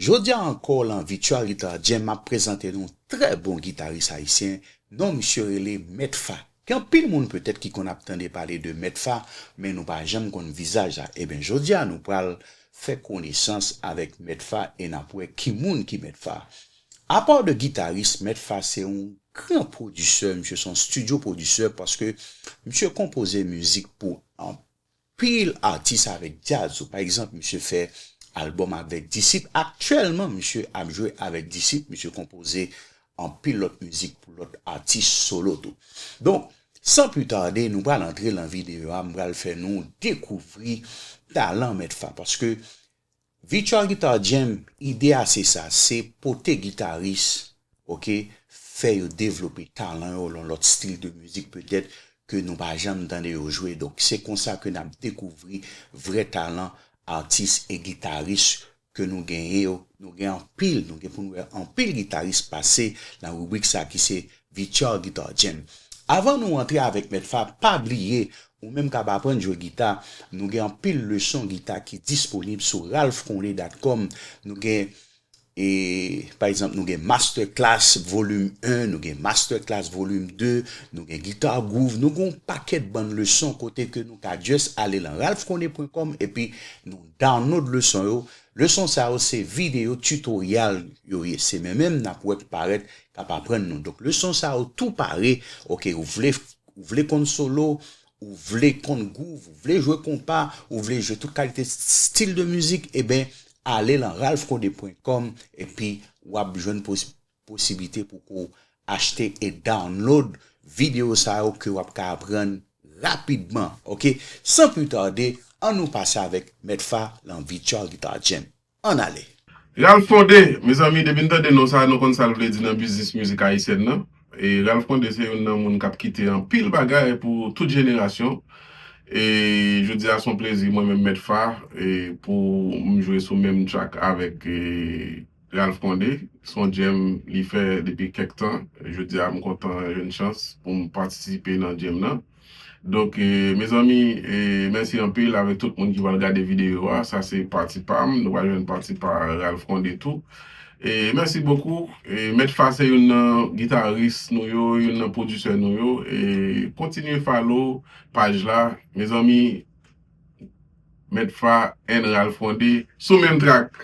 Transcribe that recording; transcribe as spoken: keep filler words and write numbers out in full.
Jodi a ankò, lan Virtual Guitar Jam, m ap prezante nou trè bon gitaris ayisyen, non misye rele Mèt Fa. Gen anpil moun petèt ki konn ap tande pale de Mèt Fa, men nou pa janm konn vizaj la. Ebyen, jodi a nou pral fè konesans avèk Mèt Fa e n ap wè ki moun ki Mèt Fa. Apa de gitaris, Mèt Fa se yon gran pwodisè, misye se yon studio pwodisè paske misye konpoze mizik pou anpil atis avèk djaz. Pa egzanp, misye fè albòm avèk Disip. Aktyèlman, misye ap jwe avèk Disip. Misye konpoze anpil lòt mizik pou lòt atis solo tou. Donk, san pli tade, nou pral antre lan videyo a, m pral fè nou dekouvri talan Mèt Fa. Paske Virtual Guitar Jam, ide a se sa, se pote gitaris, oke, fè yo devlope talan yo lan lòt stil de mizik petèt ke nou pa janm tande yo jwe. Donk, se konsa ke n ap dekouvri vrè talan atis e gitaris ke nou genyen yo. Nou gen anpil, nou gen pou nou wè anpil gitaris pase lan ribrik sa ki se Virtual Guitar Jam. Avan nou antre avèk Mèt Fa, pa bliye, ou menm k ap aprann jwe gita, nou gen anpil leson gita ki disponib sou ralph condé dot com. Nou gen, e, pa egzanp, nou gen Masterclass Volume un, nou gen Masterclass Volume deux, nou gen Guitar Groove, nou gen yon pakèt bann leson kote ke nou ka just ale lan ralph condé point com epi nou download leson yo. Leson sa yo se videyo tutorial yo ye. Se men menm n ap wè k parèt k ap aprann nou. Donk, leson sa yo tou pare. Oke, ou vle, ou vle konn solo, ou vle konn groove, ou vle jwe konpa, ou vle jwe tout kalite stil de mizik, ebyen, ale lan ralph condé point com epi w ap jwenn pos-, posiblite pou ke w achte e download videyo sa yo ke w ap ka aprann rapidman, oke? San pli tade, ann nou pase avèk Mèt Fa lan Virtual Guitar Jam. Ann ale! Ralph Condé, mezanmi, depi n tande non sa, nou konn sa l vle di nan biznis mizik ayisyèn nan. E Ralph Condé se youn nan moun k ap kite anpil bagay pou tout jenerasyon. E jodi a se yon plezi mwen menm Mèt Fa, e pou m jwe sou menm track avèk, e, Ralph Condé. Se yon jam li fè depi kèk tan. Jodi a m kontan jwenn chans pou m patisipe nan jam nan. Donk, e, mezanmi, e, mèsi anpil avèk tout moun ki pral gade videyo a. Sa se pati pa m. Nou pral jwenn pati pa Ralph Condé tou. E, mèsi bokou. E, Mèt Fa se youn nan gitaris nou yo, youn nan pwodisè nou yo. E, kontinye follow paj la. Mezanmi, Mèt Fa and Ralph Condé sou menm track.